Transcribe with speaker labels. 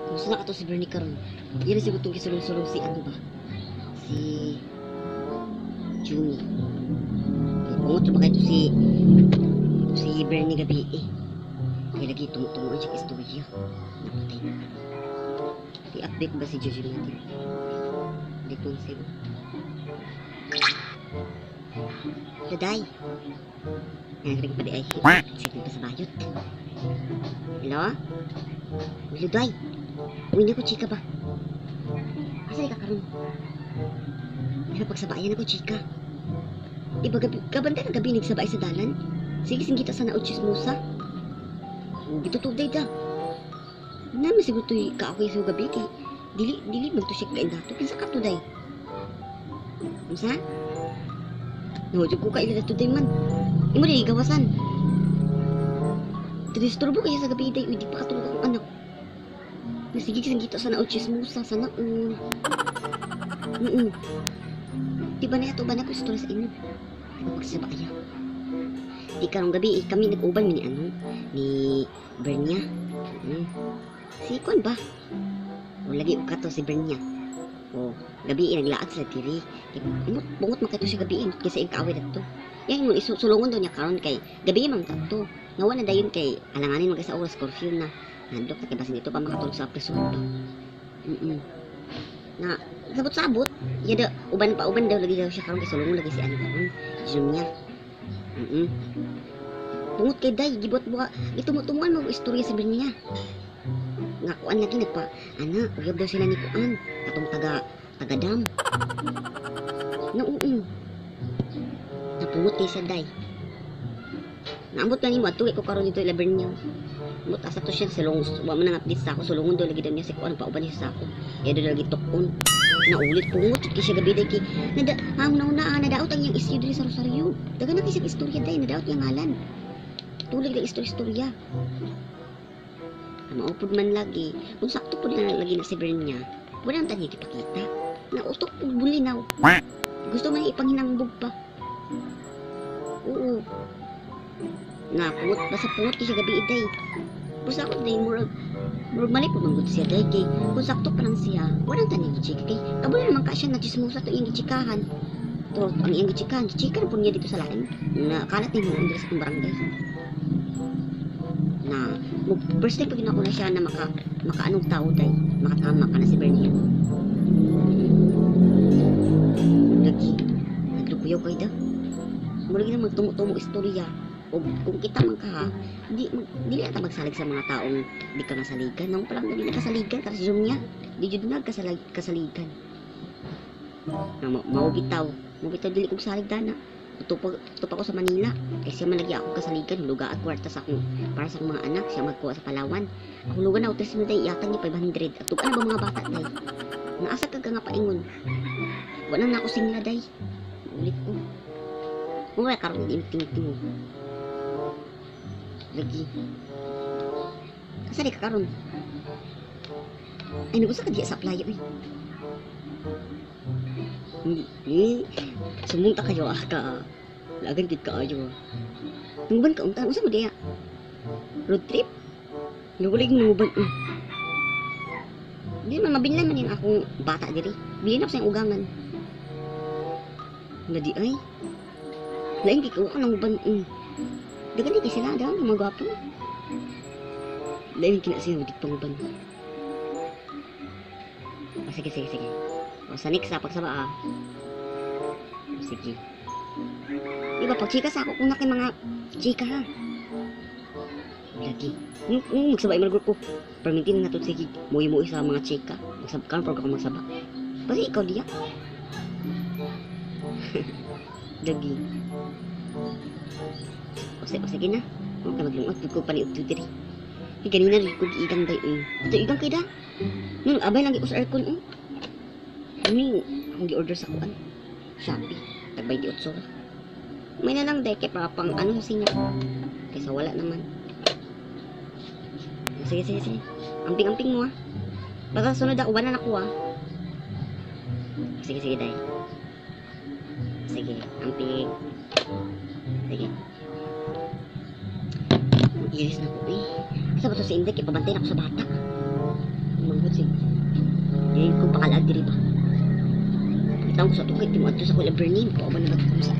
Speaker 1: Kumusta na ka to si Bernie karon? Iya na siguro itong gisulong-sulong si ano ba? Si Juni. Pungot ba kayo to si si Bernie gabi eh. Kaya lagi tumutunguan siya istorya. Napatay na. I-update ba si Jojo natin? Update 17. Daday. Nagrig pa di ay. Sige pa sa bayot. Hello? Hello, Day. Uy, na ko, chika ba? Asa ka karon? Pero pagsabayan ako, chika. Di ba gabi, kabanda na gabi nagsabay sa dalan? Sige, singgita sa naod chismosa. Gitutog day da. Naman siguro to'y kaaway sa gabi kay dili dili man to siya kain dato. Kinsa ka to day? Unsa? No, jud ko kaila dato day man. Imo dili gawasan. Tidisturbo kaya sa gabi day, uy, di pa katulog akong anak. Na sige singgita sa naod chismosa sa naon. Di ba na ito ba na ko istorya sa inyo? Di ba pagsabaya? Di karong gabi eh, kami nag-uban mi ni ano ni Bernia. Si Kwan ba? O lagi ka to si Bernia. O gabi eh, naglaad sila diri. Kay Bungot bungot man kato siya gabi eh, kaysa iyang kaaway dadto. Yang mo isulungon daw niya karon kay gabi man kadto. Nga wala dayon kay alanganin man kay sa oras curfew na. Nandok na kay basin dito pa makatulog sa preso ba. Na sabot-sabot, yada uban pa uban daw lagi daw siya karon kay sulungon lagi si ano karon. Junya. Bungot kay day gibot buha gitumo-tumuan mo istorya sa Bernia. Nga kuan lagi nagpa ana uyab daw sila ni kuan katong taga tagadam. Na oo. Napungot kay sa day. Naambot ka nimo adto ko karon dito ila Bernia. Ambot asa to siya sulong wa man nang update sa ako sulungon daw lagi daw niya si kuan pauban niya sa ako. Kaya daw lagi tukon. Naulit pungot jud kay siya gabi day kay nada ang una ah, nadaot ang iyang issue diri sa Rosario. Dagan na kay siya istorya day nadaot iyang ngalan. Tulig lang istorya-istorya. Maupod man lagi. Kung sakto po na lagi na si Bernia, wala nang tanya ipakita. Nautok po bulinaw. Gusto man niya ipanghinambog pa. Oo. Na, pungot, basta pungot kay siya gabi iday. Basta ako day, murag, murag mali po manggod siya day. Kay, kung sakto pa lang siya, walang tanya gichika. Kay, kabalo naman ka siya, nachismosa to iyang gichikahan. To, ang iyang gichikahan, gichika na po niya dito sa lain. Na, kalat ni mo, diri sa akong barangay. Na, first time pag ako na siya na maka, makaanong tao day, makatama ka na si Bernia. Lagi, naglukuyaw kay da. Mura na magtumo-tumo istorya. O kung kita man ka ha, di, mag, dili ata magsalig sa mga taong di ka masaligan. Nang palang dili na kasaligan, kasi zoom niya. Di jud na kasaligan. Na, mao bitaw. Mao bitaw dili kong salig dana. Tupa ko sa Manila. Kay siya man lagi ako kasaligan, huluga at kwarta sa akong, para sa akong mga anak, siya magkuha sa Palawan. Ang hulugan na utres mo day, iatag ni 500. At tugan na ba mga bata day? Naasa ka nga paingon. Wala na ako singla day. Ulit ko. Wala karon di ting-ting. Lagi. Asa di ka karon? Ay, nagusa ka diya sa playa, uy. Hindi. Sumunta kayo ah ka. Lagan gid kaayo ah. Nanguban ka unta, unsa mo diya? Road trip? Nugulig nanguban. Di man mabinlan man yung akong bata diri. Bilin ako sa iyang ugangan. Na di ay. Lain kay ka nanguban. Dagan di kay sila, dagan mga gwapo. Lain kina siya di panguban. O sige sige sige. O sa next ah, pagsaba ah. O, sige. Di ba pag chika sa ako kung na kay mga chika ha. Lagi. Nung magsabay man ko. Permitin na to sige. Muhi-muhi sa mga chika. Magsab karon pag ako magsaba. Basta ikaw diya. Lagi. O sige na. Huwag ka maglungod. Dug ko paniud diri. Ay, ganina rin ko giigang day. Ito igang kay da. Nung abay lang ko sa aircon. Ano yung akong gi-order sa kuan? Shopee. Tag 28 ra. May na lang day kay para pang ano sa singa. Kaysa wala naman. Sige, sige, sige. Amping-amping mo ah. Basta sunod ako, ubanan ako ah. Sige, sige, day. Sige, amping. Sige. Iris na ko eh. Asa ba to si Inday? Ipabantay na ako sa bata. Manghod sig. Dili ko pakalag diri ba. Pakitaon ko sa tukit, di mo adto sa Kuya Bernie, kauban na ko sa.